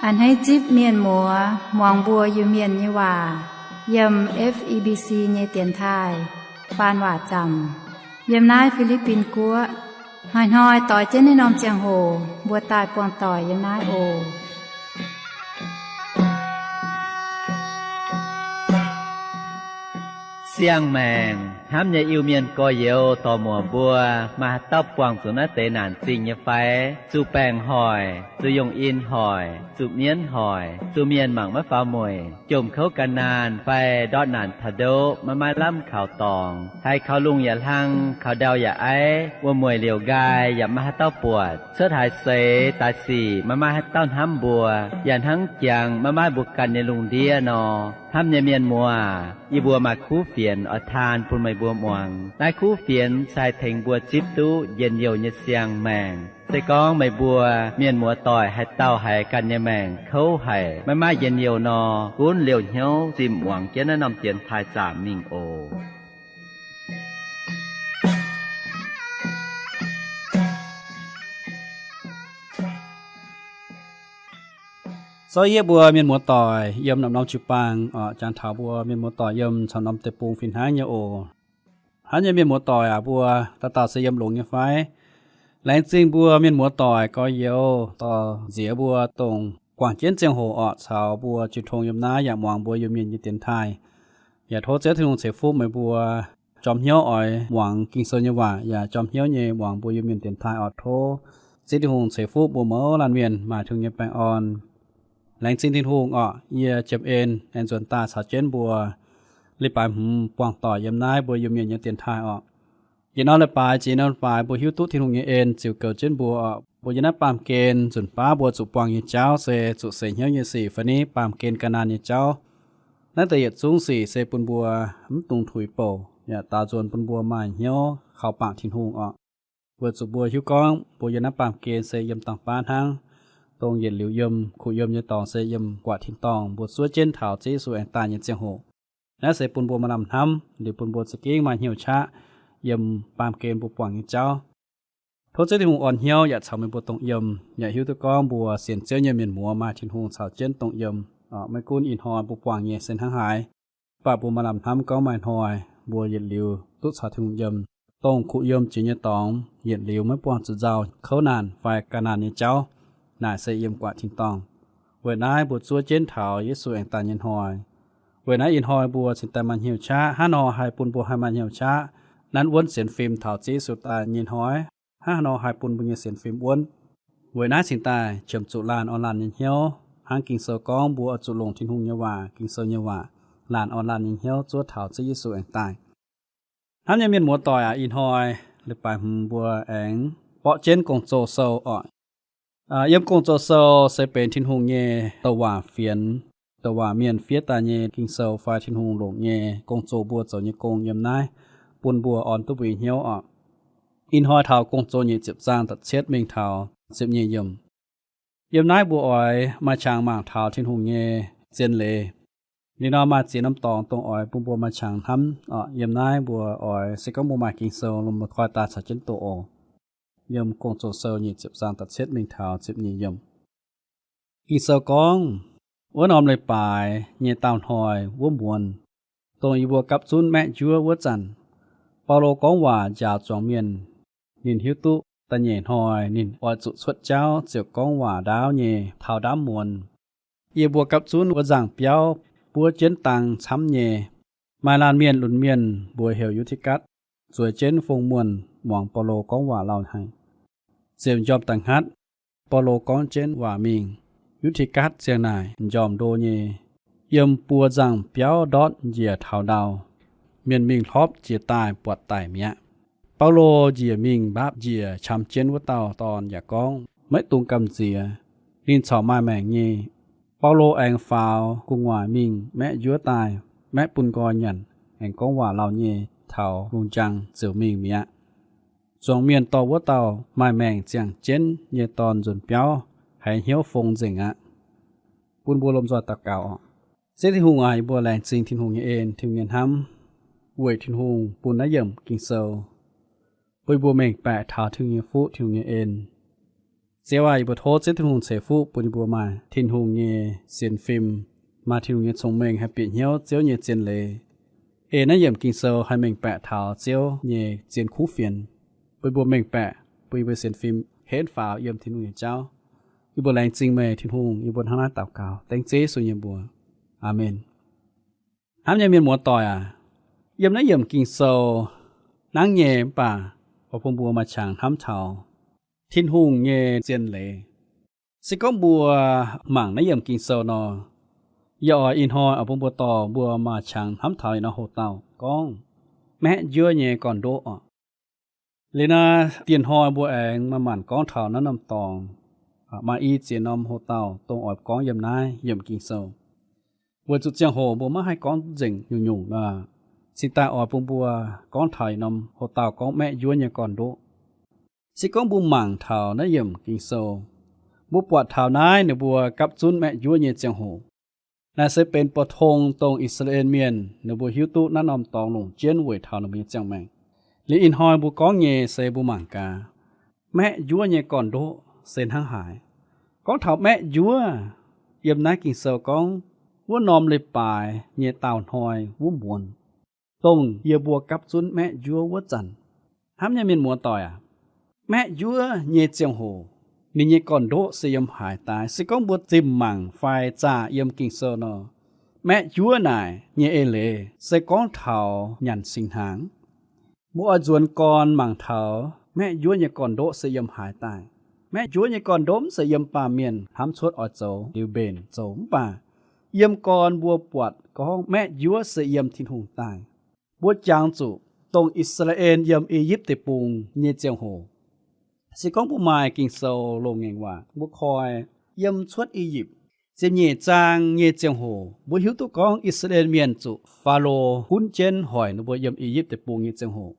A'hneiv zipv mienh muoz muangx mbuo Iu-Mienh nyei waac yiem F E B C nyei dienx taaih faan waac zaamc yiem naaiv Fi^li^bin Guoqv. Hnoi-hnoi doix jienv naaiv norm ziangh hoc mbuo daaih buangh doic yiem naaiv oc. Siang-maengc hnamv nyei Iu-Mienh gorx-youz dorc-muoc mbuo, maaih haaix dauh buangh zuqc naaiv deix naanc zingh nyei fai? Zuqc baengc hoic, zuqc yongh in hoic, zuqc mienv hoic, zuqc mienh mangc maiv faaux mueic, jomc kouv gan naanh fai ndortv naanc taux ndoqv maiv maaih lamh kaux dorngx, haiz kaux lungh yaac hlang, kaux ndau yaac aiv, wuom-mueic liouc nqaai yaac maiv maaih haaix dauh buatc, cuotv haaix seix daaih sic maiv maaih haaix dauh hnamv mbuo, yaac hnangv jangx maiv maaih mbuo ganh nyei lungh ndiev nor, hnamv nyei mienh muoz, yie mbuo maaih kuv fienx oix taan bun meih mbuo muangx. Naaiv kuv fienx se haih tengx mbuo zipv duqv njien-youh nyei siang-maengc. Se gorngv meih mbuo mienh muoz-doic haaix dauh haiz ganh nyei maengc kouv haic, maiv maaih njien-youh nor, gunv liouh hnyouv zimh muangx jienv naaiv norm dienx taaih zaamc mingh oc. Zorqv yie mbuo mienh muoz-doic yiem norm-norm jiu-baang oc, jangx taux mbuo mienh muoz-doic yiem camv norm deic-bung fih hnangv nyei oc. Hnamv nyei mienh muoz-doic aac, mbuo dauh dauh se yiem longx nyei fai? Laengz zingh mbuo mienh muoz-doic gorx-youz dorh nziex mbuo dongh guangc jienv ziangh hoc orqc caux mbuo jiu tong yiem naaiv yaac muangx mbuo Iu-Mienh nyei dienx taaih. Yaac tov Ziouv Tin-Hungh ceix fuqv meih mbuo jorm hnyouv oix muangx Ging-Sou nyei waac, yaac jorm hnyouv nyei muangx mbuo Iu-Mienh dienx taaih orqc. Tov Ziouv Tin-Hungh ceix fuqv mbuo mouz laanh mienh maaih Tin-Hungh nyei baengh orn. Laengz zingh Tin-Hungh orqc, yie Jiem En aengx nzuonx daaih caux jienv mbuo leiz-baaix hmz buangh doic yiem naaiv mbuo Iu-Mienh nyei dienx taaih orqc. Yietc norm leiz-baaix jiex norm leiz-baaix mbuo hiuv duqv Tin-Hungh nyei en ziouc goux jienv mbuo orqc. Mbuo yiem naaiv baamh gen nzunc baav mbuo zuqc buangh nyei jauv se zuqc seix hnyouv nyei sic fai niv baamh gen ga'naanh nyei jauv. Naaiv deix yietc zungv sic se bun mbuo mv dungx tuix bouc, yaac daaux nzuonx bun mbuo maaih hnyouv kaux bangc Tin-Hungh orqc. Weic zuqc mbuo hiuv gorngv mbuo yiem naaiv baamh gen se yiem dangh baav hnangv, dongh yietc liuz yiem kuh yiem nyei dorngx se yiem guatc tin-dorngh mbuo zuov jienv taux Ziouv Yesu aengx daaih nyei ziangh hoc. Naaiv se bun mbuo maaih lamh hnamv liuz bun mbuo za'gengh maaih hnyouv qaqv yiem baamh gen mbuo buangh nyei jauv. Tov Ziouv Tin-Hungh orn hnyouv yaac caux meih mbuo dongh yiem, yaac hiuv duqv gorngv mbuo sienx Ziouv nyei mienh muoz maaih Tin-Hungh caux jienv dongh yiem. Maiv gunv ih hnoi mbuo buangh nyei se hnangv haaix, mv baac mbuo maaih lamh hnamv gorngv maaih hnoi mbuo yietc liuz duqv caux Tin-Hungh yiem, dongh kuh yiem jiex nyei dorngx yietc liuz maiv buangh zuqc nzauh kouv naanc fai ga'naanh nyei jauv, naaic se yiem guatc tin-dorngh. Weic naaiv mbuo zuov jienv taux Yesu aengx daaih nyei hnoi. Weic naaiv ih hnoi mbuo cingx daaih maaih hnyouv qaqv. Hnangv nor haih bun mbuo haih maaih hnyouv qaqv nanv wuonv sienx fim taux Ziouv Yesu daaih nyei hnoi. Hnangv nor haih bun mbuo nyei sienx fim wuonv. Weic naaiv cingx daaih qiemx zuqc laanh orn laanh nyei hnyouv. Hnangv Ging-Sou gorngv mbuo oix zuqc longc Tin-Hungh nyei waac, Ging-Sou nyei waac, laanh orn laanh nyei hnyouv zuov taux Ziouv Yesu aengx daaih. Hnamv nyei mienh muoz-doic aac, ih hnoi leiz-baaix hmz mbuo aengx borqv jienv Gong-Zoh Sou orqc. Yiem Gong-Zoh Sou se benx Tin-Hungh nyei douc waac fienx, douc waac mienh fiev daaih nyei Ging-Sou fai Tin-Hungh longc nyei gong-zoh mbuo zoux nyei gong yiem naaiv, bun mbuo orn duqv mbuo nyei hnyouv orqc. Ih hnoi taux Gong-Zoh nyic ziepc zaang da'cietv mingh taux ziepc nyeic yiemc. Yiem naaiv mbuo oix maaih qangx mangc taux Tin-Hungh nyei zien leiz. Liuz nor maaih ziex norm dorngx dongh oix bun mbuo maaih qangx hnamv orqc. Yiem naaiv mbuo oix se gorngv mbuo maaih Ging-Sou lomh mbuo koi daaih caux jienv doqc oc. Yiem Gong-Zoh Sou nyic ziepc zaang da'cietv mingh taux ziepc nyeic yiemc. Ging-Sou gorngv, wuov norm leiz-baaix nyei daauh hnoi wuov muonz, dongh yie mbuo gapv zunv maeqv njuov wuov zanc, Baulo gorngv waac njaaux zuangx mienh. Ninh hiuv duqv da'nyeic hnoi ninh oix zuqc cuotv jauv ziouc gorngv waac ndaauv nyei taux ndaamv muonz. Yie mbuo gapv zunv wuov nzangh biauv buov jienv dang camv nyei. Maaih laanh mienh lunx mienh mbuox heuc Yu^ti^gatv zueiz jienv fong muonh muangx Baulo gorngv waac lauh haic. Ziouc m'njormh da'hnghatv, Baulo gorngv jienv waac mingh. Yu^ti^gatv ziang naaic m'njormh ndo nyei, yiem buo nzangh biauv ndortv njiec taux ndau. Mienh mingh hlorpv jiex daaih buatc daic mi'aqv. Baulo njiec mingh mbaapv njiec qam jienv wuov dauh dorn yaac gorngv, maiv dungx gamh nziex. Ninh corc maaih maengc nyei. Baulo aengx faaux gu'nguaaic mingh maeqv njuov daaih, maeqv bun nqoi nyanc, aengx gorngv waac lauh nyei taux lungh njang ziouc mingh mi'aqv. Zuangx mienh dorh wuov dauh maaih maengc ziangh jienv nyei dorn nzunc biauv, haiz hnyouv fong nzengc aqv. Bun mbuo lomh nzoih daux gaux oc. Ziouv Tin-Hungh aac, yie mbuo laengz zingh Tin-Hungh nyei en, Tin-Hungh nyei hnamv, weic Tin-Hungh bun naaiv yiemc Ging-Sou bun yie mbuo mengh baeqc taux Tin-Hungh nyei fuqv, Tin-Hungh nyei en. Ziouv aah! Yie mbuo tov Ziouv Tin-Hungh ceix fuqv bun yie mbuo maaih Tin-Hungh nyei sienx fim, maaih Tin-Hungh nyei cong-mengh haih bieqc hnyouv Ziouv nyei zien leiz, ei naaiv yiemc Ging-Sou haih mengh baeqc taux Ziouv nyei zien kuv fienx, bun yie mbuo mengh baeqc, bun yie mbuo sienx fim henv faaux yiem Tin-Hungh nyei jauv. Yie mbuo laengz zingh meih Tin-Hungh, yie mbuo hnangv naaiv daux gaux dengv Ziouv Yesu nyei mbuox. Aamen. Hnamv nyei mienh muoz-doic aac, yiem naaiv yiemc Ging-Sou nangv nyei mv baac oix bun mbuo maaih qangx hnamv taux Tin-Hungh nyei zien leiz. Se gorngv mbuo mangc naaiv yiemc Ging-Sou nor, yie oix ih hnoi oix bun mbuo dorh mbuo maaih qangx hnamv taux ih nor hoc dauh gorngv maeqv njuov nyei gorn-ndoqv oc. Liuz naaiv diex hnoi mbuo aengx maaih maanc gorngv taux naaiv norm dorngx, maaih i ziex norm hoc dauh dongh oix gorngv yiem naaiv yiemc Ging-Sou. Weic zuqc ziangh hoc mbuo maiv haih gorngv nzengc nyungc-nyungc nor, cingx daaih oix bun mbuo gorngv taux ih norm hoc dauh gorngv maeqv njuov nyei gorn-ndoqv. Se gorngv mbuo mangc taux naaiv yiemc Ging-Sou, mbuo buatc taux naaiv ninh mbuo gapv zunv maeqv njuov nyei ziangh hoc. Naaiv se benx buoz-tong dongh I^saa^laa^en Mienh ninh mbuo hiuv duqv naaiv norm dorngx longc jienv weic taux ninh mbuo nyei ziangh maengc. Liuz ih hnoi mbuo gorngv nyei se mbuo mangc gaax, maeqv njuov nyei gorn-ndoqv se hnangv haaix. Gorngv taux maeqv njuov, yiem naaiv Ging-Sou gorngv wuov norm leiz-baaix nyei daauh hnoi wuov muonz, dongh yie mbuo gapv zunv maeqv njuov wuov zanc. Hnamv nyei mienh muoz-doic aac, maeqv njuov nyei ziangh hoc, ninh nyei gorn-ndoqv se yiem haaix daaih? Se gorngv mbuo zimh mangc fai zaah yiem Ging-Sou nor, maeqv njuov naaic nyei eix leiz se gorngv taux nyanc singx hnaangx. Mbuo oix nzuonx gorn mangc taux maeqv njuov nyei gorn-ndoqv se yiem haaix daaih. Maeqv njuov nyei gorn-ndoqv mv zeiz yiem baamh mienh hnamv cuotv oix zoux liuz mbenc zoux, mv baac yiem gorn mbuo buatc gorngv maeqv njuov se yiem Tin-Hungh daaih. Mbuo jangx zuqc dongh I^saa^laa^en yiem I^yipv Deic-Bung nyei ziangh hoc. Se gorngv mbuo maaih Ging-Sou loz-ngaengc waac, mbuo koi yiem Cuotv I^yipv ziepc nyeic zaang nyei ziangh hoc, mbuo hiuv duqv gorngv I^saa^laa^en Mienh zuqc Faalo gunv jienv hoic ninh mbuo yiem I^yipv Deic-Bung nyei ziangh hoc.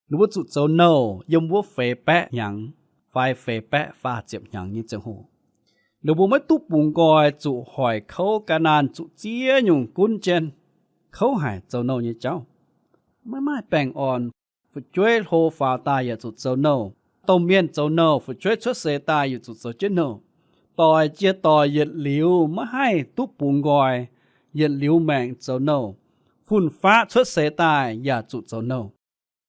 Ninh mbuo zuqc zoux nouh yiem wuov feix baeqv hnyangx fai feix baeqv faah ziepc hnyangx nyei ziangh hoc. Ninh mbuo maiv duqv bungx nqoi zuqc hoic kouv Gaa^naanh zuqc ziex nyungc gunv jienv, kouv haic zoux nouh nyei jauv. Maiv maaih baengh orn. Fu'jueiv hlo faaux daaih yaac zuqc zoux nouh. Domh mienh zoux nouh, fu'jueiv cuotv seix daaih yaac zuqc zoux jienv nouh. Doic jiex doic yietc liuz maiv haih duqv bungx nqoi, yietc liuz maengc zoux nouh. Fun-faqv cuotv seix daaih yaac zuqc zoux nouh.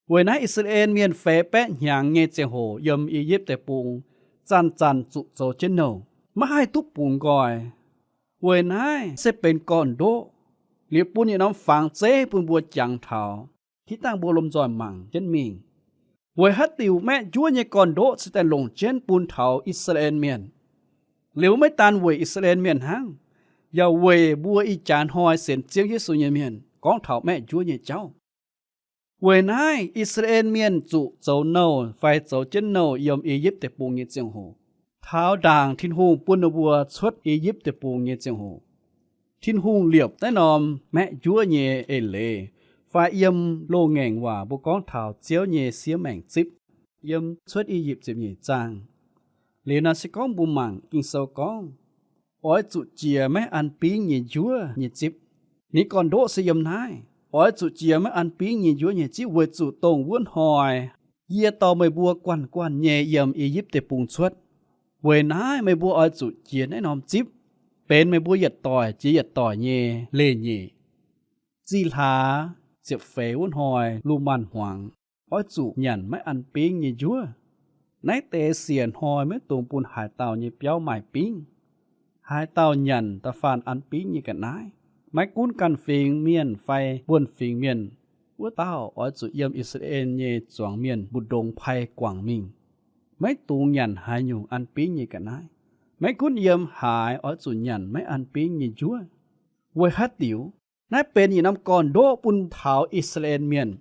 Weic naaiv I^saa^laa^en Mienh feix baeqv hnyangx nyei ziangh hoc yiem I^yipv Deic-Bung zanc-zanc zuqc zoux jienv nouh, maiv haih duqv bungx nqoi. Weic naaiv se benx gorn-ndoqv, liuz bun yietc norm fangx zeiv bun mbuo jangx taux, tiv dangh mbuo lomh nzoih mangc jienv mingh. Weic haaix diuc maeqv njuov nyei gorn-ndoqv cingx daaih longc jienv bun taux I^saa^laa^en Mienh? Liuz maiv daan weic I^saa^laa^en Mienh hnangv, yaac weic mbuo ih jaax hnoi sienx Ziouv Yesu nyei mienh gorngv taux maeqv njuov nyei jauv. Weic naaiv I^saa^laa^en Mienh zuqc zoux nouh fai zoux jienv nouh yiem I^yipv Deic-Bung nyei ziangh hoc, taux ndaangc Tin-Hungh bun ninh mbuo cuotv I^yipv Deic-Bung nyei ziangh hoc, Tin-Hungh liepc naaiv norm maeqv njuov nyei eix leiz, fai yiem loz-ngaengc waac mbuo gorngv taux Ziouv nyei siev maengc zipv, yiem Cuotv I^yipv ziepc nyeic zaang. Liuz naaiv se gorngv mbuo mangc Ging-Sou gorngv, oix zuqc jiex maiv an bingv nyei njuov nyei zipv. Ninh gorn-ndoqv se yiem naaiv, oix zuqc jiex maiv an bingv nyei njuov nyei zipv weic zuqc dongh wuov hnoi yie dorh meih mbuo guanh guanh nyei yiem I^yipv Deic-Bung cuotv. Weic naaiv meih mbuo oix zuqc jiex naaiv norm zipv, benx meih mbuo yietc doic jiex yietc doic nyei leiz-nyeic. Zih hlaax ziepc feix wuov hnoi lungh maanz-hmuangx, oix zuqc nyanc maiv an bingv nyei njuov. Naaiv deix siec hnoi maiv dungx bun haaix dauh nyei biauv maaih bingv. Haaix dauh nyanc da'faanh an bingv nyei ga'naaiv, maiv gunv ganh fingx mienh fai buonv-fingx mienh, wuov dauh oix zuqc yiem I^saa^laa^en nyei zuangx mienh mbu'ndongx pai guangc mingh. Maiv dungx nyanc haaix nyungc an bingv nyei ga'naaiv. Maiv gunv yiem haaix oix zuqc nyanc maiv an bingv nyei njuov. Weic haaix diuc? Naaiv benx yietc norm gorn-ndoqv bun taux I^saa^laa^en Mienh.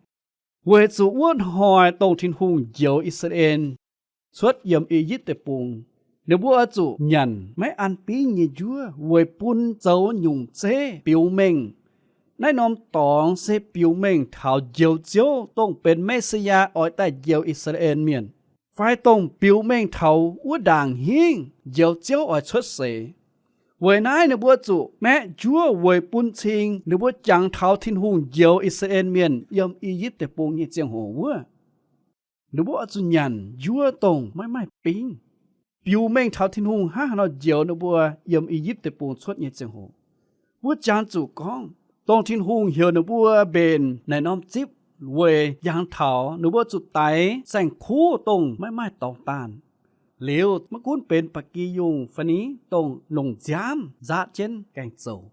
Weic zuqc wuov hnoi dongh Tin-Hungh njoux I^saa^laa^en cuotv yiem I^yipv Deic-Bung, ninh mbuo oix zuqc nyanc maiv an bingv nyei njuov weic bun zoux nyungc zeiv biux mengh. Naaiv norm dorngx se biux mengh taux Njoux Ziouv, dongh benx Me^si^yaa, oix daaih njoux I^saa^laa^en Mienh, fai dongh biux mengh taux wuov ndaangc hingv Njoux Ziouv oix cuotv seix. Weic naaiv ninh mbuo zuqc maeqv njuov weic bun cing ninh mbuo jangx taux Tin-Hungh njoux I^saa^laa^en Mienh yiem I^yipv Deic-Bung nyei ziangh hoc wuov. Ninh mbuo oix zuqc nyanc njuov dongh maiv maaih bingv. biux mengh taux Tin-Hungh hnangv haaix nor njoux ninh mbuo yiem I^yipv Deic-Bung cuotv nyei ziangh hoc. Mbuo jangx zuqc gorngv, dongh Tin-Hungh heuc ninh mbuo mbenc naaic norm zipv weic jangx taux ninh mbuo zuqc daix saeng-kuv dongh maiv maaih dorngx daanh. Liuz maiv gunv benx ba'gi yungh fai ni dongh longc nziaamv nzaatv jienv gaengh zoux,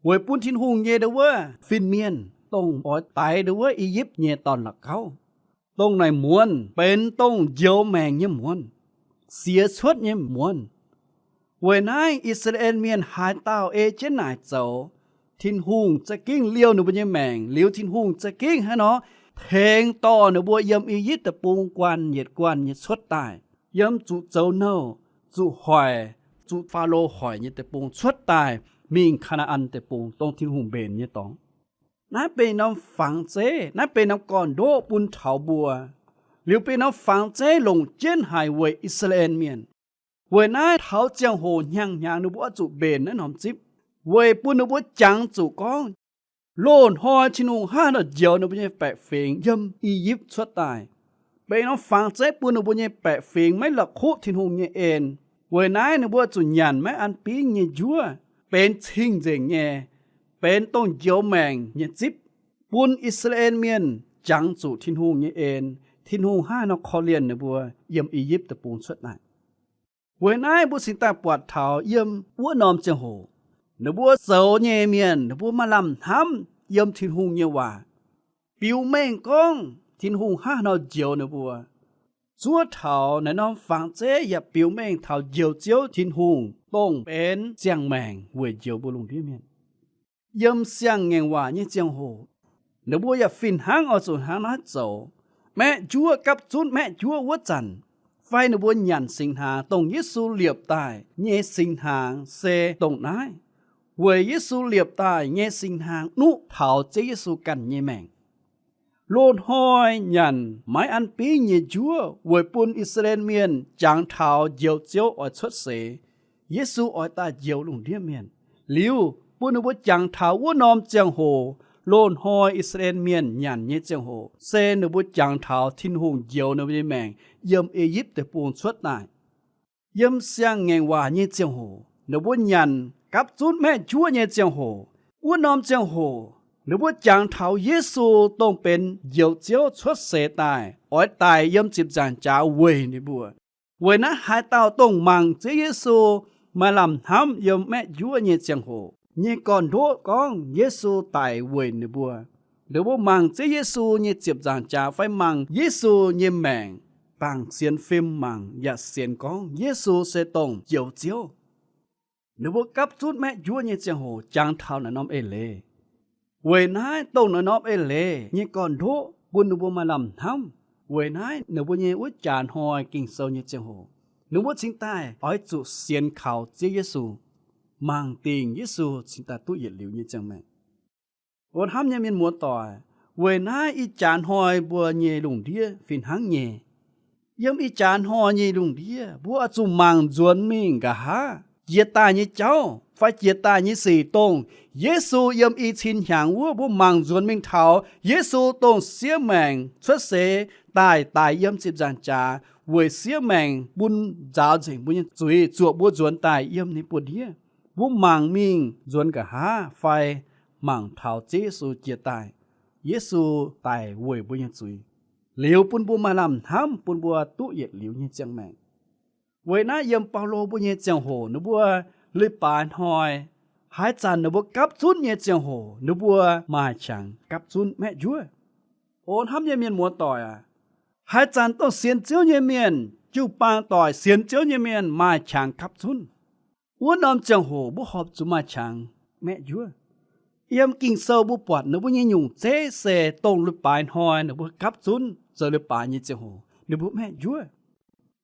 weic bun Tin-Hungh nyei ndo wuov fin-mienh dongh oix daix ndo wuov I^yipv nyei dorn-la'gauv, dongh naaic muonz benx dongh njoux maengc nyei muonz, siex cuotv nyei muonz. Weic naaiv I^saa^laa^en Mienh haaix dauh ei jienv naaic zoux, Tin-Hungh za'gengh liouh ninh mbuo nyei maengc. Liuz Tin-Hungh za'gengh hnangv nor tengx dorh ninh mbuo yiem I^yipv Deic-Bung guanh yietc guanh nyei cuotv daaih, yiem zuqc zoux nouh, zuqc hoic, zuqc Faalo hoic nyei deic-bung cuotv daaih mingh Kaa^naa^an Deic-Bung, dongh Tin-Hungh mbenc nyei dorngx. Naaiv benx norm fangx zeiv, naaiv benx norm gorn-ndoqv bun taux mbuo. Liuz benx norm fangx zeiv longc jienv haic weic I^saa^laa^en Mienh. Weic naaiv taux ziangh hoc hnyangx-hnyangx ninh mbuo oix zuqc mbenc naaiv norm zipv, weic bun ninh mbuo jangx zuqc gorngv, loz-hnoi Tin-Hungh hnangv haaix nor njoux ninh mbuo nyei baeqc fingx yiem I^yipv cuotv daaih. Benx norm fangx zeiv bun ninh mbuo nyei baeqc fingx maiv la'kuqv Tin-Hungh nyei en. Weic naaiv ninh mbuo zuqc nyanc maiv an bingv nyei njuov, benx cing-nzengc nyei, benx dongh njoux maengc nyei zipv, bun I^saa^laa^en Mienh jangx zuqc Tin-Hungh nyei en, Tin-Hungh hnangv haaix nor korv-lienh ninh mbuo yiem I^yipv Deic-Bung cuotv daaih. Weic naaiv mbuo cingx daaih buatc taux yiem wuov norm ziangh hoc, ninh mbuo zoux nyei mienh ninh mbuo maaih lamh hnamv yiem Tin-Hungh nyei waac, biux mengh gorngv Tin-Hungh hnangv haaix nor njoux ninh mbuo. Zuov taux naaiv norm fangx zeiv yaac biux mengh taux Njoux Ziouv Tin-Hungh dongh benx ziangh maengc weic njoux mbuo lungh ndiev mienh. Yiem Siang-Ngaengc Waac nyei ziangh hoc, ninh mbuo yaac fih hnangv oix zuqc hnangv naaiv zoux. Maeqv njuov gapv zunv maeqv njuov wuov zanc, fai ninh mbuo nyanc singx hnaangx dongh Yesu liepc daaih nyei singx hnaangx se dongh naaiv, weic Yesu liepc daaih nyei singx hnaangx nuqv taux Ziouv Yesu ganh nyei maengc. Loz-hnoi nyanc maiv an bingv nyei njuov weic bun I^saa^laa^en Mienh jangx taux Njoux Ziouv oix cuotv seix, Yesu oix daaih njoux lungh ndiev mienh. Liuz bun ninh mbuo jangx taux wuov norm ziangh hoc, loz-hnoi I^saa^laa^en Mienh nyanc nyei ziangh hoc se ninh mbuo jangx taux Tin-Hungh njoux ninh mbuo nyei maengc yiem I^yipv Deic-Bung cuotv daaih. Yiem Siang-Ngaengc Waac nyei ziangh hoc ninh mbuo nyanc gapv zunv maeqv njuov nyei ziangh hoc, wuov norm ziangh hoc ninh mbuo jangx taux Yesu dongh benx Njoux Ziouv cuotv seix daaih oix daic yiem ziepc nzaangc jaax weic ninh mbuo. Weic naaiv haaix dauh dongh mangc Ziouv Yesu maaih lamh hnamv yiem maeqv njuov nyei ziangh hoc nyei gorn-ndoqv gorngv Yesu daic weic ninh mbuo, ninh mbuo mangc Ziouv Yesu nyei ziepc nzaangc jaax fai mangc Yesu nyei maengc, bangc sienx fim mangc yaac sienx gorngv Yesu se dongh Njoux Ziouv. Ninh mbuo gapv zunv maeqv njuov nyei ziangh hoc jangx taux naaiv norm eix leiz. Weic naaiv dongh naaiv norm eix leiz nyei gorn-ndoqv bun ninh mbuo maaih lamh hnamv. Weic naaiv ninh mbuo nyei wuov jaax hnoi Ging-Sou nyei ziangh hoc, ninh mbuo cingx daaih oix zuqc sienx kaux Ziouv Yesu, mangc dingc Yesu cingx daaih duqv yietc liuz nyei ziangh maengc. O hnamv nyei mienh muoz-doic, weic naaiv ih jaax hnoi mbuo nyei lungh ndiev fih hnangv nyei. Yiem ih jaax hnoi nyei lungh ndiev mbuo oix zuqc mangc nzuonx mingh nqa'haav jiex daaih nyei jauv fai jiex daaih nyei sic dongh Yesu yiem i cin hnyangx wuov mbuo mangc nzuonx mingh taux Yesu dongh siev maengc cuotv seix daaih, daic yiem ziepc nzaangc jaax weic siev maengc bun nzaaux nzengc mbuo nyei zuiz, zuoqc mbuo nzuonx daaih yiem ninh buoz-ndiev. Mbuo mangc mingh nzuonx nqa'haav fai mangc taux Ziouv Yesu jiex daaih, Yesu daic weic mbuo nyei zuiz, liuz bun mbuo maaih lamh hnamv bun mbuo duqv yietc liuz nyei ziangh maengc. Weic naaiv yiem Baulo mbuo nyei ziangh hoc ninh mbuo leiz-baaix hnoi, haaix zanc ninh mbuo gapv zunv nyei ziangh hoc ninh mbuo maaih qangx gapv zunv maeqv njuov. O hnamv nyei mienh muoz-doic aac, haaix zanc dongh sienx Ziouv nyei mienh, jiu-baang doic sienx Ziouv nyei mienh maaih qangx gapv zunv, wuov norm ziangh hoc mbuo horpc zuqc maaih qangx maeqv njuov. Yiem Ging-Sou mbuo buatc ninh mbuo nyei nyungc zeiv se dongh leiz-baaix hnoi ninh mbuo gapv zunv zoux leiz-baaix nyei ziangh hoc ninh mbuo maeqv njuov.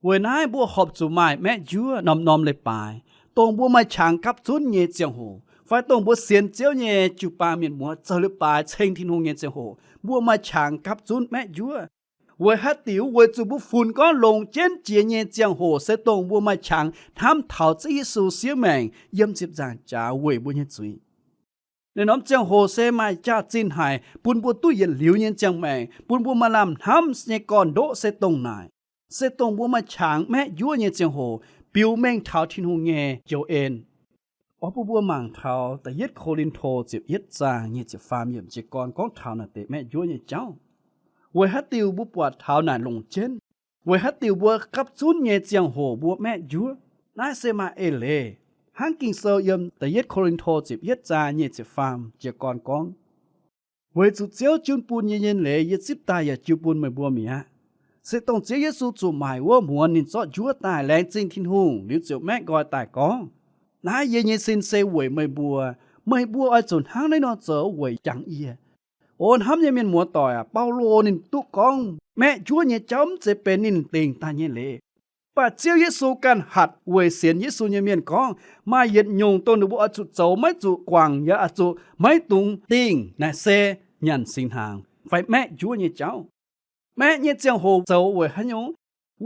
Weic naaiv mbuo horpc zuqc maaih maeqv njuov norm-norm leiz-baaix, dongh mbuo maaih qangx gapv zunv nyei ziangh hoc fai dongh mbuo sienx Ziouv nyei jiu-baang mienh muoz zoux leiz-baaix ceng Tin-Hungh nyei ziangh hoc mbuo maaih qangx gapv zunv maeqv njuov. Weic haaix diuc? Weic zuqc mbuo funx gorngv longx jienv jiex nyei ziangh hoc se dongh mbuo maaih qangx hnamv taux Ziouv Yesu siev maengc yiem ziepc nzaangc jaax weic mbuo nyei zuiz. Naaiv norm ziangh hoc se maaih jaax-zinh haic bun mbuo duqv yietc liuz nyei ziangh maengc, bun mbuo maaih lamh hnamv nyei gorn-ndoqv se dongh naaic. se dongh mbuo maaih qangx maeqv njuov nyei ziangh hoc biux mengh taux Tin-Hungh nyei njoux en. Oix bun mbuo mangc taux da'yietv Ko^lin^to ziepc yietv zaang nyei ziepc faam yiemc jiez gorn gorngv taux naaic deix maeqv njuov nyei jauv. Weic haaix diuc mbuo buatc taux naaic longc jienv? Weic haaix diuc mbuo gapv zunv nyei ziangh hoc mbuo maeqv njuov? Naaiv se maaih eix leiz. Hnangv Ging-Sou yiem da'yietv Ko^lin^to ziepc yietv zaang nyei ziepc faam jiez gorn gorngv, weic zuqc Ziouv junh bun yie nyei leiz yie zipv daaih yaac jiu bun meih mbuo mi'aqv. Se dongh Ziouv Yesu zuqc maaic wuov muonz ninh zorqv njuov daaih laengz zingh Tin-Hungh liuz ziouc maeqv nqoi daaih gorngv, naaiv yie nyei sin se weic meih mbuo. Meih mbuo oix zuqc hnangv naaiv nor zoux weic jangx yie. O hnamv nyei mienh muoz-doic aac, Baulo ninh duqv gorngv maeqv njuov nyei jauv mv zeiz benx ninh dingc daaih nyei leiz. Mv baac Ziouv Yesu ganh hatc weic sienx Yesu nyei mienh gorngv, maaih yietc nyungc dongh ninh mbuo oix zuqc zoux maiv zuqc guangc yaac oix zuqc maiv dungx dingh naaic se nyanc singx hnaangx fai maeqv njuov nyei jauv. Maeqv nyei ziangh hoc zoux weic haaix nyungc?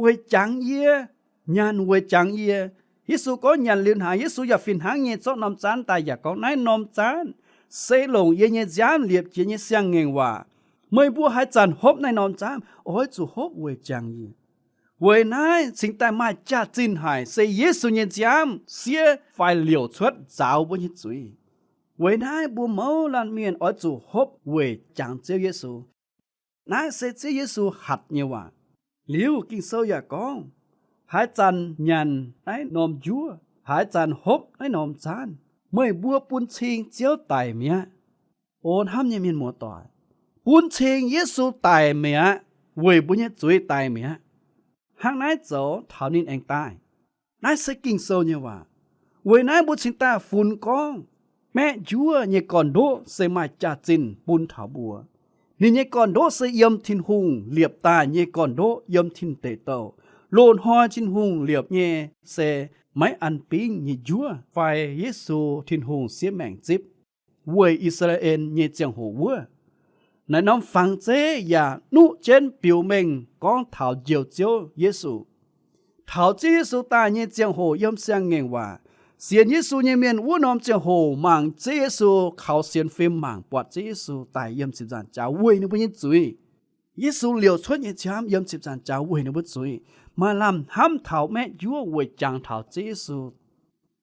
Weic jangx yie. Nyanc weic jangx yie. Yesu gorngv nyanc liuz hnaangx, Yesu yaac fih hnangv nyei zorqv norm zaanv daaih yaac gorngv, naaiv norm zaanv se longc yie nyei nziaamv liepc jiex nyei siang-ngaengc waac. Meih mbuo haaix zanc hopv naaiv norm zaanv, oix zuqc hopv weic jangx yie. Weic naaiv cingx daaih maaih jaax-zinh haic se Yesu nyei nziaamv siev fai liouc cuotv nzaaux mbuo nyei zuiz. Weic naaiv mbuo mouz laanh mienh oix zuqc hopv weic jangx Ziouv Yesu. Naaiv se Ziouv Yesu hatc nyei waac. Liuz Ging-Sou yaac gorngv, haaix zanc nyanc naaiv norm njuov, haaix zanc hopv naaiv norm zaanv, meih mbuo bun cing Ziouv daic mi'aqv. O hnamv nyei mienh muoz-doic, bun cing Yesu daic mi'aqv, weic mbuo nyei zuiz daic mi'aqv. Hnangv naaiv zoux taux ninh aengx daaih. Naaiv se Ging-Sou nyei waac. Weic naaiv mbuo cingx daaih funx gorngv maeqv njuov nyei gorn-ndoqv se maaih jaax-zinh bun taux mbuo. Ninh nyei gorn-ndoqv se yiem Tin-Hungh liepc daaih nyei gorn-ndoqv yiem tin-deic douh. Loz-hnoi Tin-Hungh liepc nyei se maiv an bingv nyei njuov fai Yesu, Tin-Hungh siev maengc zipv weic I^saa^laa^en nyei ziangh hoc wuov. Naaiv norm fangx zeiv yaac nuqv jienv biux mengh gorngv taux Njoux Ziouv Yesu. Taux Ziouv Yesu daaih nyei ziangh hoc yiem siang-ngaengc waac, sienx Yesu nyei mienh wuov norm ziangh hoc mangc Ziouv Yesu, kaux sienx fim mangc buatc Ziouv Yesu daic yiem ziepc nzaangc jaax weic ninh mbuo nyei zuiz. Yesu liouc cuotv nyei nziaamv yiem ziepc nzaangc jaax weic ninh mbuo zuiz. Maaih lamh hnamv taux maeqv njuov weic jangx taux Ziouv Yesu.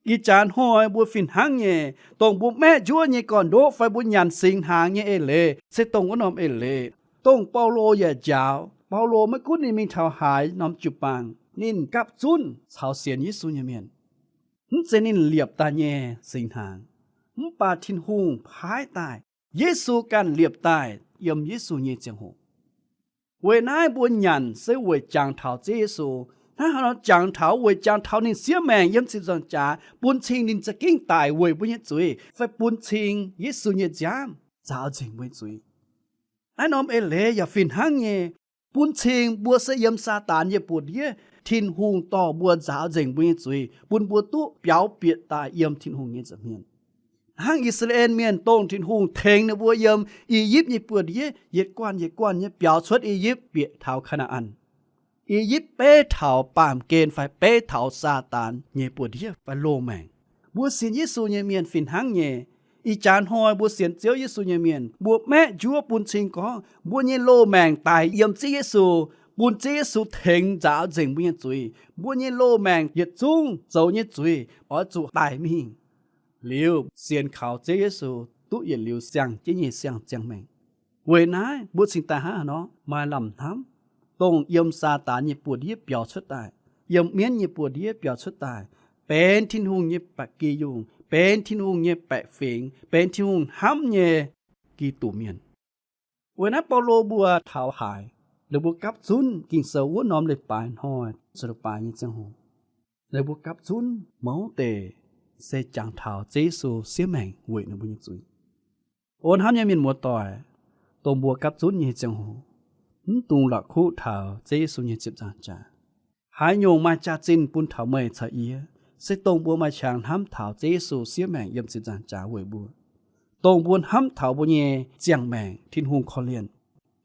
Ih jaax hnoi mbuo fih hnangv nyei, dongh mbuo maeqv njuov nyei gorn-ndoqv fai mbuo nyanc singx hnaangx nyei eix leiz se dongh wuov norm eix leiz, dongh Baulo yaac njaaux. Baulo maiv gunv ninh mingh taux haaix norm jiu-baang, ninh gapv zunv caux sienx Yesu nyei mienh. Mv zeiz ninh liepc daaih nyei singx hnaangx, mv baac Tin-Hungh paaiv daaih, Yesu ganh liepc daaih yiem Yesu nyei ziangh hoc. Weic naaiv mbuo nyanc se weic jangx taux Ziouv Yesu. Hnangv haaix nor jangx taux? Weic jangx taux ninh siev maengc yiem ziepc nzaangc jaax bun cing ninh za'gengh daic weic mbuo nyei zuiz, fai bun cing Yesu nyei nziaamv nzaaux nzengc mbuo nyei zuiz. Naaiv norm eix leiz yaac fih hnangv nyei, bun cing mbuo se yiem Saadaan nyei buoz-ndiev, Tin-Hungh dorh mbuo nzaaux nzengc mbuo nyei zuiz, bun mbuo duqv biaux bieqc daaih yiem Tin-Hungh nyei nza'hmien. Hnangv I^saa^laa^en Mienh, dongh Tin-Hungh tengx ninh mbuo yiem I^yipv nyei buoz-ndiev yietc guanh yietc guanh nyei biaux cuotv I^yipv bieqc taux Kaa^naa^an. I^yipv beiv taux baamh gen fai beiv taux Saadaan nyei buoz-ndiev fai loz-maengc. Mbuo sienx Yesu nyei mienh fih hnangv nyei. Ih jaax hnoi mbuo sienx Ziouv Yesu nyei mienh, mbuo maeqv njuov bun cing gorngv mbuo nyei loz-maengc daic yiem Ziouv Yesu, bun Ziouv Yesu tengx nzaaux nzengc mbuo nyei zuiz. Mbuo nyei loz-maengc yietc zungv zoux nyei zuiz oix zuqc daic mingh. Liuz sienx kaux Ziouv Yesu duqv yietc liuz siang-jienv nyei siang-ziangh maengc. Weic naaiv mbuo cingx daaih hnangv haaix nor maaih lamh hnamv, dongh yiem Saadaan nyei buoz-ndiev biaux cuotv daaih, yiem mienv nyei buoz-ndiev biaux cuotv daaih, benx Tin-Hungh nyei ba'gi yungh, benx Tin-Hungh nyei baeqc fingx, benx Tin-Hungh hnamv nyei Giduc Mienh. Weic naaiv Baulo mbuo taux haaix, ninh mbuo gapv zunv Ging-Sou wuov norm leiz-baaix hnoi, caux leiz-baaix nyei ziangh hoc, ninh mbuo gapv zunv mouz deix se jangx taux Ziouv Yesu siev maengc weic ninh mbuo nyei zuiz. O hnamv nyei mienh muoz-doic, dongh mbuo gapv zunv nyei ziangh hoc, mv dungx la'kuqv taux Ziouv Yesu nyei ziepc nzaangc jaax. Haaix nyungc maaih jaax-zinh bun taux meih caux yie, se dongh mbuo maaih qangx hnamv taux Ziouv Yesu siev maengc yiem ziepc nzaangc jaax weic mbuo, dongh mbuo hnamv taux mbuo nyei ziangh maengc Tin-Hungh korv-lienh,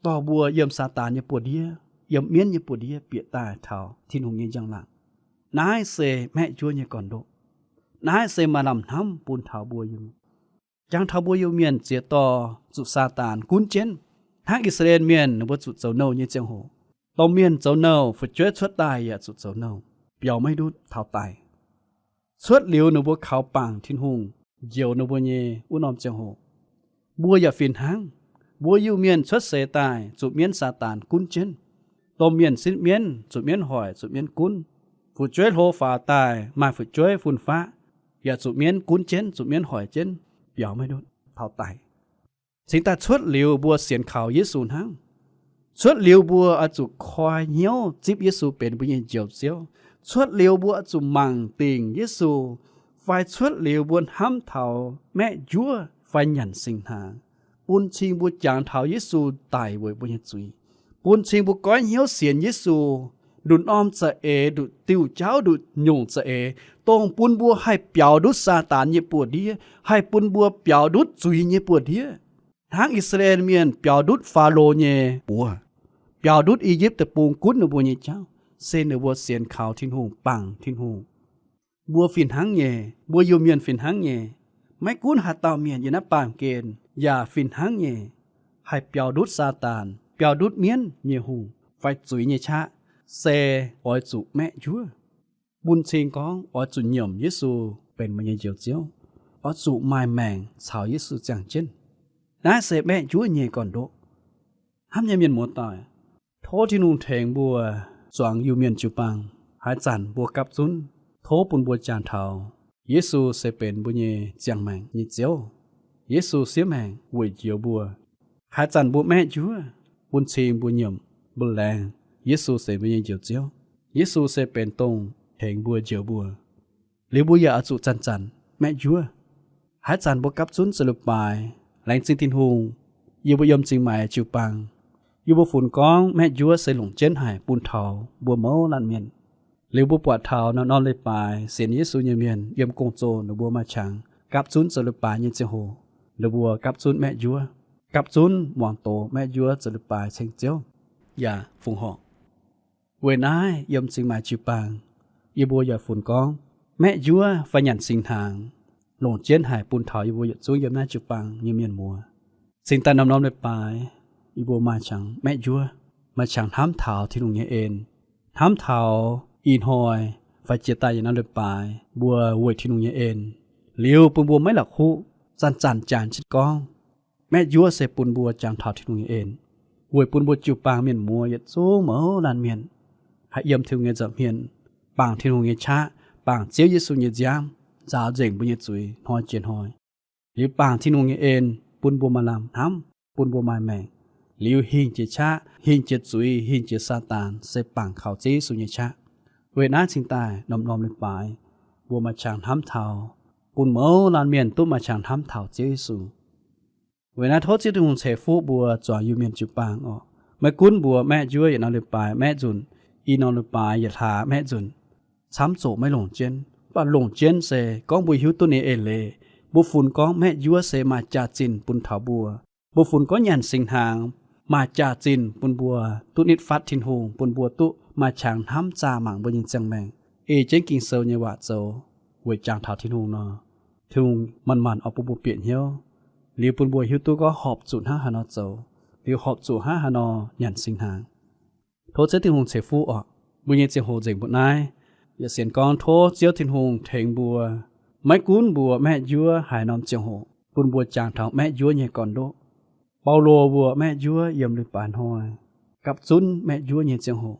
dorh mbuo yiem Saadaan nyei buoz-ndiev, yiem mienv nyei buoz-ndiev bieqc daaih taux Tin-Hungh nyei njang-laangc. Naaiv se maeqv njuov nyei gorn-ndoqv. Naaiv se maaih lamh hnamv bun taux mbuo Iu-Mienh. Jangx taux mbuo Iu-Mienh ziex dorh zuqc Saadaan gunv jienv, hnangv I^saa^laa^en Mienh ninh mbuo zuqc zoux nouh nyei ziangh hoc, Domh mienh zoux nouh, fu'jueiv cuotv daaih yaac zuqc zoux nouh, biaux maiv ndutv, taux daic. Cuotv liuz ninh mbuo kaux bangc Tin-Hungh njoux ninh mbuo nyei wuov norm ziangh hoc, mbuo yaac fih hnangv. Mbuo Iu-Mienh cuotv seix daaih zuqc mienv Saadaan gunv jienv. Domh mienh sitv mienv, zuqc mienv hoic, zuqc mienv gunv. Fu'jueiv hlo faaux daaih maaih fu'jueiv fun-faqv, yaac zuqc mienv gunv jienv, zuqc mienv hoic jienv, biaux maiv ndutv, taux daic. Cingx daaih cuotv liuz mbuo sienx kaux Yesu hnangv. Cuotv liuz mbuo oix zuqc koi hnyouv zipv Yesu benx mbuo nyei Njoux Ziouv. Cuotv liuz mbuo oix zuqc mangc dingc Yesu, fai cuotv liuz mbuo hnamv taux maeqv njuov fai nyanc singx hnaangx, bun cing mbuo jangx taux Yesu daic weic mbuo nyei zuiz, bun cing mbuo goiv hnyouv sienx Yesu. Nduqc norm za'eix, nduqc diuh jauv, nduqc nyungc za'eix, dongh bun mbuo haih biaux ndutv Saadaan nyei buoz-ndiev, haih bun mbuo biaux ndutv zuiz nyei buoz-ndiev, hnangv I^saa^laa^en Mienh biaux ndutv Faalo nyei buoz, biaux ndutv I^yipv Deic-Bung gunv ninh mbuo nyei jauv, se ninh mbuo sienx kaux Tin-Hungh, bangc Tin-Hungh. Mbuo fih hnangv nyei, mbuo Iu-Mienh fih hnangv nyei. Maiv gunv haaix dauh mienh yiem naaiv baamh gen yaac fih hnangv nyei, haih biaux ndutv Saadaan, biaux ndutv mienv nyei hungh fai zuiz nyei qaqv, se oix zuqc maeqv njuov, bun cing gorngv oix zuqc nyiemc Yesu benx meih nyei Njoux Ziouv, oix zuqc maaih maengc caux Yesu ziangh jienv. Naaiv se maeqv njuov nyei gorn-ndoqv. Hnamv nyei mienh muoz-doic, tov Tin-Hungh tengx mbuo zuangx Iu-Mienh jiu-baang. Haaix zanc mbuo gapv zunv, tov bun mbuo jangx taux Yesu se benx mbuo nyei ziangh maengc nyei Ziouv. Yesu siev maengc weic njoux mbuo. Haaix zanc mbuo maeqv njuov, bun cing mbuo nyiemc, mbuo laengz Yesu se mbuo nyei Njoux Ziouv. Yesu se benx dongh tengx mbuo njoux mbuo. Liuz mbuo yaac oix zuqc zanc-zanc maeqv njuov. Haaix zanc mbuo gapv zunv zoux leiz-baaix, laengz zingh Tin-Hungh, yie mbuo yiem Zingh Maix jiu-baang, yie mbuo funx gorngv maeqv njuov se longc jienv haic bun taux mbuo mouz laanh mienh. Liuz mbuo buatc taux norm-norm leiz-baaix sienx Yesu nyei mienh yiem gong-zoh ninh mbuo maaih qangx gapv zunv zoux leiz-baaix nyei ziangh hoc, ninh mbuo gapv zunv maeqv njuov, gapv zunv muangx doz maeqv njuov zoux leiz-baaix ceng Ziouv yaac fongc horc. Weic naaiv yiem Zingh Maix jiu-baang, yie mbuo yaac funx gorngv maeqv njuov fai nyanc singx hnaangx longc jienv haic bun taux yie mbuo yietc zungv yiem naaiv jiu-baang nyei mienh muoz. Cingx daaih norm-norm leiz-baaix yie mbuo maaih qangx maeqv njuov, maaih qangx hnamv taux Tin-Hungh nyei en, hnamv taux ih hnoi fai jiex daaih yietc norm leiz-baaix mbuo weic Tin-Hungh nyei en, liuz bun mbuo maiv la'kuqv zanc-zanc jangx jienv gorngv, maeqv njuov se bun mbuo jangx taux Tin-Hungh nyei en, weic bun mbuo jiu-baang mienh muoz yietc zungv mouz laanh mienh haih yiem Tin-Hungh nyei nza'hmien, bangc Tin-Hungh nyei qaqv, bangc Ziouv Yesu nyei nziaamv nzaaux nzengc mbuo nyei zuiz hnoi jiex hnoi. Liuz bangc Tin-Hungh nyei en bun mbuo maaih lamh hnamv, bun mbuo maaih maengc. Liuz hingh jiex qaqv, hingh jiex zuiz, hingh jiex Saadaan se bangc kaux Ziouv Yesu nyei qaqv. Weic naaiv cingx daaih norm-norm leiz-baaix mbuo maaih qangx hnamv taux, bun mouz laanh mienh duqv maaih qangx hnamv taux Ziouv Yesu. Weic naaiv tov Ziouv Tin-Hungh ceix fuqv mbuo zuangx Iu-Mienh jiu-baang oc. Maiv gunv mbuo maeqv njuov yietc norm leiz-baaix maeqv nzunc, i norm leiz-baaix yietc hlaax maeqv nzunc, camv zoqc maiv longc jienv, mv baac longc jienv se gorngv mbuo hiuv duqv ninh eix leiz, mbuo funx gorngv maeqv njuov se maaih jaax-zinh bun taux mbuo. Mbuo funx gorngv nyanc singx hnaangx maaih jaax-zinh bun mbuo duqv nitv fatv Tin-Hungh, bun mbuo duqv maaih qangx hnamv zaah mangc mbuo nyei ziangh maengc, ei jienv Ging-Sou nyei waac zoux weic jangx taux Tin-Hungh nor, Tin-Hungh manc-manc oix bun mbuo bieqc hnyouv, liuz bun mbuo hiuv duqv gorngv horpc zuqc hnangv haaix nor zoux, liuz horpc zuqc hnangv haaix nor nyanc singx hnaangx. Tov Ziouv Tin-Hungh ceix fuqv oc. Mbuo nyei ziangh hoc nzengc mbuo naaiv, yaac sienx gorngv tov Ziouv Tin-Hungh tengx mbuo, maiv gunv mbuo maeqv njuov haaix norm ziangh hoc, bun mbuo jangx taux maeqv njuov nyei gorn-ndoqv. Baulo mbuo maeqv njuov yiem leiz-baaix hnoi, gapv zunv maeqv njuov nyei ziangh hoc,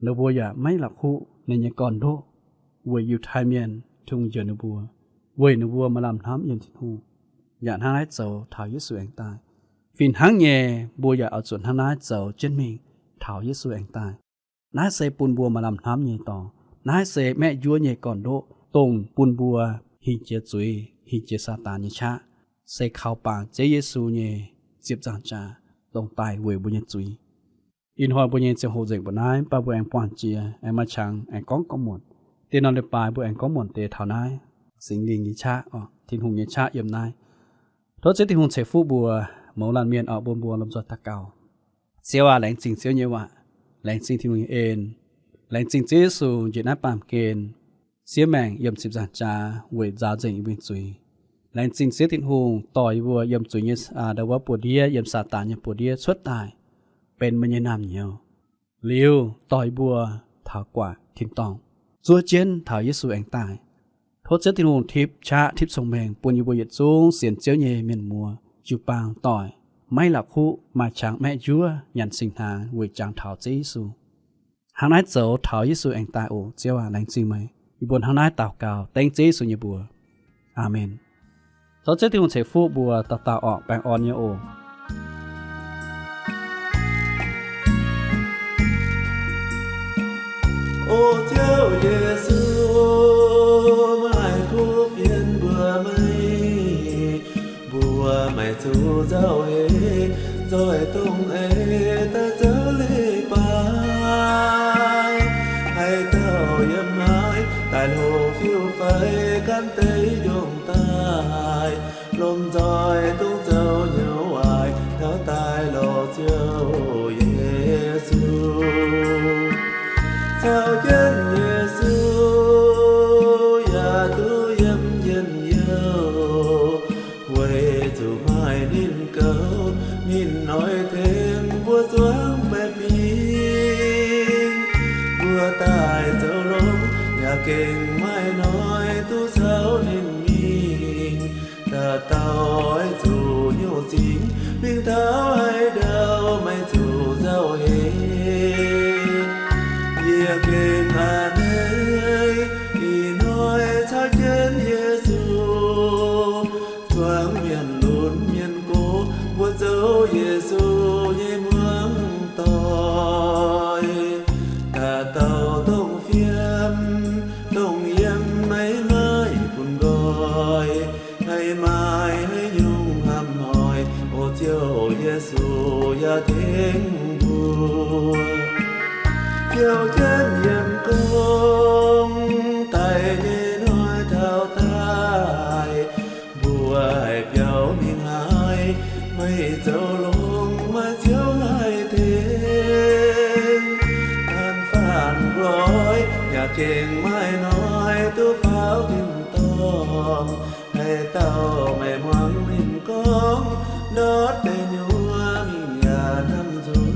ninh mbuo yaac maiv la'kuqv ninh nyei gorn-ndoqv, weic Yiutai Mienh Tin-Hungh njoux ninh mbuo, weic ninh mbuo maaih lamh hnamv yiem Tin-Hungh, yaac hnangv naaiv zoux taux Yesu aengx daaih. Fih hnangv nyei, mbuo yaac oix zuqc hnangv naaiv zoux jienv mingh taux Yesu aengx daaih. Naaiv se bun mbuo maaih lamh hnamv nyei dorngx. Naaiv se maeqv njuov nyei gorn-ndoqv, dongh bun mbuo hingh jiex zuiz, hingh jiex Saadaan nyei qaqv, se kaux bangc Ziouv Yesu nyei ziepc nzaangc jaax dongh daaih weic mbuo nyei zuiz. Ih hnoi mbuo nyei ziangh hoc nzengc mbuo naaiv, mv baac mbuo aengx buangh jiex, aengx maaih qangx aengx gorngv gorngv muonc. Deix norm leiz-baaix mbuo aengx gorngv muonc deix taux naaiv, Singx Lingh nyei qaqv, Tin-Hungh nyei qaqv yiem naaiv. Tov Ziouv Tin-Hungh ceix fuqv mbuo mouz laanh mienh oc, bun mbuo lomh nzoih daux gaux. Ziouv aac, laengz zingh Ziouv nyei waac, laengz zingh Tin-Hungh nyei en, laengz zingh Ziouv Yesu njiec naaiv baamh gen siev maengc yiem ziepc nzaangc jaax weic nzaaux nzengc yie mbuo nyei zuiz. Laengz zingh Ziouv Tin-Hungh dorh yie mbuo yiem zuiz nyei ndau wuov buoz-ndiev, yiem Saadaan nyei buoz-ndiev cuotv daaih benx meih nyei naamh nyouz. liuz dorh yie mbuo taux gu'nguaaic tin-dorngh, zuov jienv taux Yesu aengx daaih. Tov Ziouv Tin-Hungh tipv qaqv tipv cong-mengh bun yie mbuo yietc zungv sienx Ziouv nyei mienh muoz jiu-baang doic, maiv la'kuqv maaih qangx maeqv njuov nyanc singx hnaangx weic jangx taux Ziouv Yesu. Hnangv naaiv zoux taux Yesu aengx daaih oc. Ziouv aac, laengz zingh meih. Yie mbuo hnangv naaiv daux gaux dengv Ziouv Yesu nyei mbuox. Aamen. Tov Ziouv Tin-Hungh ceix fuqv mbuo dauh dauh orqc, baengh orn nyei oc. O Ziouv Yesu, maaih kuv fienx mbuox meih, mbuox meih zuqc nzauh heix, nzoih dongh eix daaih zoux leiz-baaix. Haaix dauh yiem naaiv daaih hlo fiuv-faix gan deix njongc daaih, lomh nzoih dongh zoux nyei waaic taux daaih lorz Ziouv Yesu. Caux jienv Yesu yaac duqv yiem njien-youh, weic zuqc maaih ninh goux, ninh oix tengx mbuo zuangx baeqc fingx. Mbuo daaih zoux longx yaac gengh maaih hnoi duqv caux ninh mingh. Dauh dauh oix zuqc nyungc zingx mingh taux haaix ndau, meih zuqc nzauh heix. Yie gengh a'hneiv ih hnoi caux jienv Yesu zuangx mienh lunx mienh gox, mbuo zoux Yesu nyei muangx doic. Dauh dauh dongh fiem dongh yiem maiv maaih bun nqoi, haih maaih haaix nyungc hnamv hnoi, o Ziouv Yesu yaac tengx mbuo. Ziouv jienv yiem gorngv daaih nyei hnoi taux daaih, mbuo haih biaux mingh haaix, meih zoux longx maaih Ziouv haih tengx. Gaanv faanv nqoi yaac gengh maaih hnoi duqv faaux tin-dorngh. Haaix dauh meih muangx ninh gorngv, ndortv deix nyuoz mingh yaac hnamv nzuonx.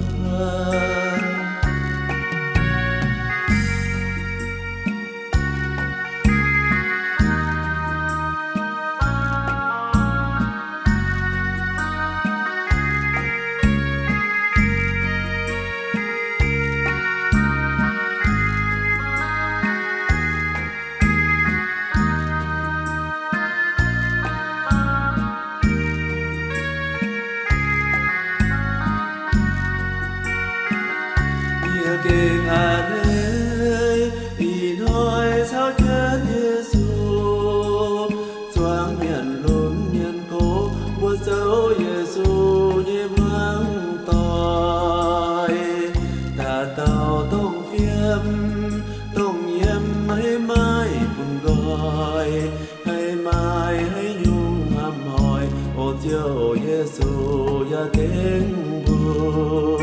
Yie gengh a'hneiv ih hnoi caux jienv Yesu zuangx mienh lunx mienh gox, mbuo zoux Yesu nyei muangx doic. Dauh dauh dongh fiem dongh yiem maiv maaih bun nqoi, haih maaih haaix nyungc hnamv hnoi, o Ziouv Yesu yaac tengx mbuo.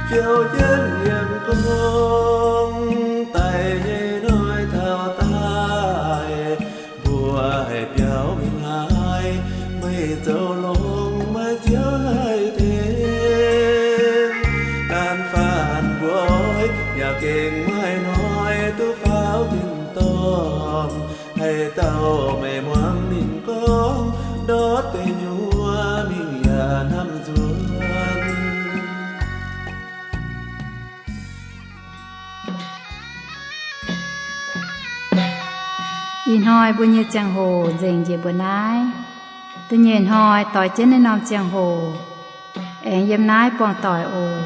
Ziouv jienv yiem gorngv daaih nyei hnoi taux daaih, mbuo haih biaux mingh haaix, meih zoux longx maaih Ziouv haih tengx. Gaanv faanv nqoi yaac gengh maaih hnoi duqv faaux tin-dorngh. Haaix dauh meih muangx ninh gorngv, ndortv deix nyuoz mingh yaac hnamv nzuonx. Ih hnoi mbuo nyei ziangh hoc nzengc njiec mbuo naaiv. Da'nyeic hnoi doix jienv naaiv norm ziangh hoc aengx yiem naaiv buangh doic oc.